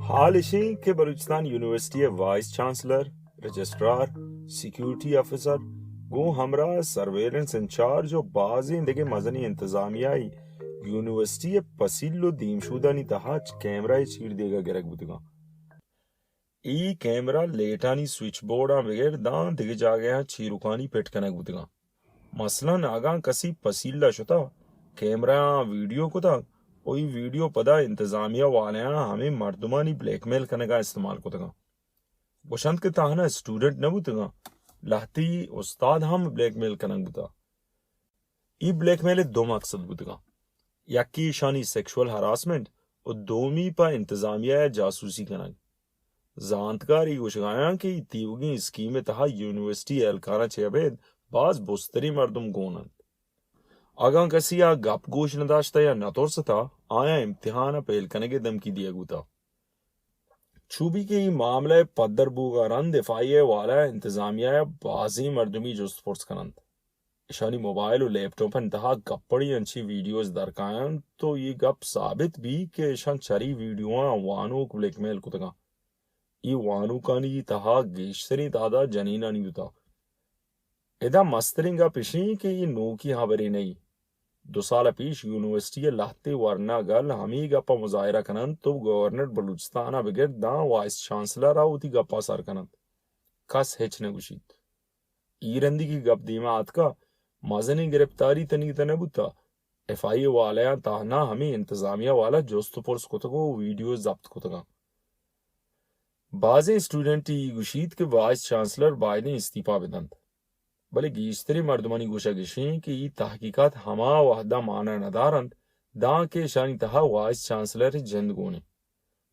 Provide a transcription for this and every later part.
حال اشیں کہ بلوچستان یونیورسٹی ءِ vice chancellor, registrar, security officer, گوں ہمراہ سرویلنس انچارج و بازیں دگہ مزنیں انتظامیہ ئی یونیورسٹی ءِ پسیل و دیمشودانی تہا چ کیمرہ ءِ چیر دیگا گرگ بوتگاں۔ ای کیمرہ لیٹانی سوئچ بورڈاں بگر داں دگہ جاگہاں چیرکانی پٹ کنگ بوتگاں۔ مثلاً اگاں کسی پسیلہ شتہ، کیمرہ آں ویڈیو کتگ و ای ویڈیو پدا انتظامیہ والیاں ہمیں مردمانی بلیک میل کنگا استعمال کتگاں۔ گوشنت کہ تہنا اسٹوڈنٹ نہ بوتگاں، لہتی استاد ہم بلیک میل کنگ بوتا۔ ای بلیک میل ءِ دو مقصد بوتگاں، یکے ایشانی سیکشوئل ہراسمنٹ و دومی پہ انتظامیہ ءَ جاسوسی کنگ۔ زانتکار ای گوشگایاں کہ ای تیوگیں اسکیم ءِ تہا یونیورسٹی اہلکاراں چہ ابید باز بزتریں مردم گون انت۔ اگاں کسی آ گپ گوش نہ داشتہ یا نہ ترستہ، آیاں امتحان ءَ پیل کنگ ءِ دھمکی دیگ بوتا۔ چو بی کہ ای معاملہ ءِ پدر بوگا رند ایف آئی اے والا انتظامیہ ءَ بازیں مردمی جست پرس کننت۔ اشانی موبائل و لیپ ٹاپانی تہا گپڑی انچیں ویڈیوز درکاینت تو یہ گپ ثابت بی کہ اشان چری ویڈیواں وانوک بلیک میل کتگاں۔ ای وانوکانی تہا گیشتریں تعداد جنینانی بوتا۔ ادا مستریں گپ اشیں کہ ای نوکی ہبرے نئی۔ دو سال پیش یونیورسٹی ءِ لہتے ورنا گل ہمے گپ ءَ مظاہرہ کننت تو گورنر بلوچستان ءَ بگر داں وائس چانسلر ءَ وتی گپ ءَ سر کننت۔ کس ہچ نہ گوشیت۔ ای رندی کہ گپ دیما آتکا، مزنیں گرپتاری تنیگتہ نہ بوتا۔ ایف آئی اے والیاں تہنا ہمے انتظامیہ والا جست و پرس کتگ و ویڈیو ضبط کتگاں۔ بازیں اسٹوڈنٹ ای گوشیت کہ وائس چانسلر بائدیں استعفی بدنت۔ بلے گیشتریں مردمانی گوشگ اشیں کہ ای تحقیقات ہما وہدا مانا ندارنت داں کہ اشانی تہا وائس چانسلر ءِ جند گون انت۔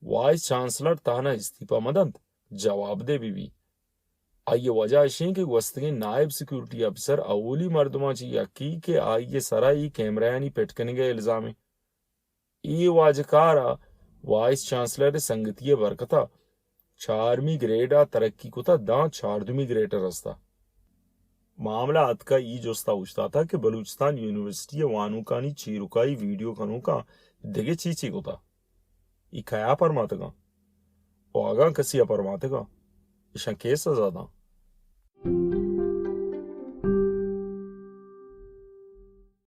وائس چانسلر تہنا استعفی مدنت، جوابدہ بہ بی۔ آئی ءِ وجہ اشیں کہ گوستگیں نائب سیکورٹی آفیسر اولی مردماں چہ یکے کہ آئی ءِ سرا ای کیمرہانی پٹ کنگ ءِ الزام انت۔ اے واجہ کار ءَ وائس چانسلر ءِ سنگتی ءِ برکت ءَ چارمی گریڈ ءَ ترقی کتہ داں چاردمی گریڈ ءَ رستہ۔ معاملہ اتکہ ای جست ءَ اوشتاتہ کہ بلوچستان یونیورسٹی ءِ وانوکانی چیرکائی ویڈیو کنوکاں دگہ چی چی کتہ؟ ای کیا پرماتگاں؟ و اگاں کسی ءَ پرماتگاں، اشاں کے سزا داں؟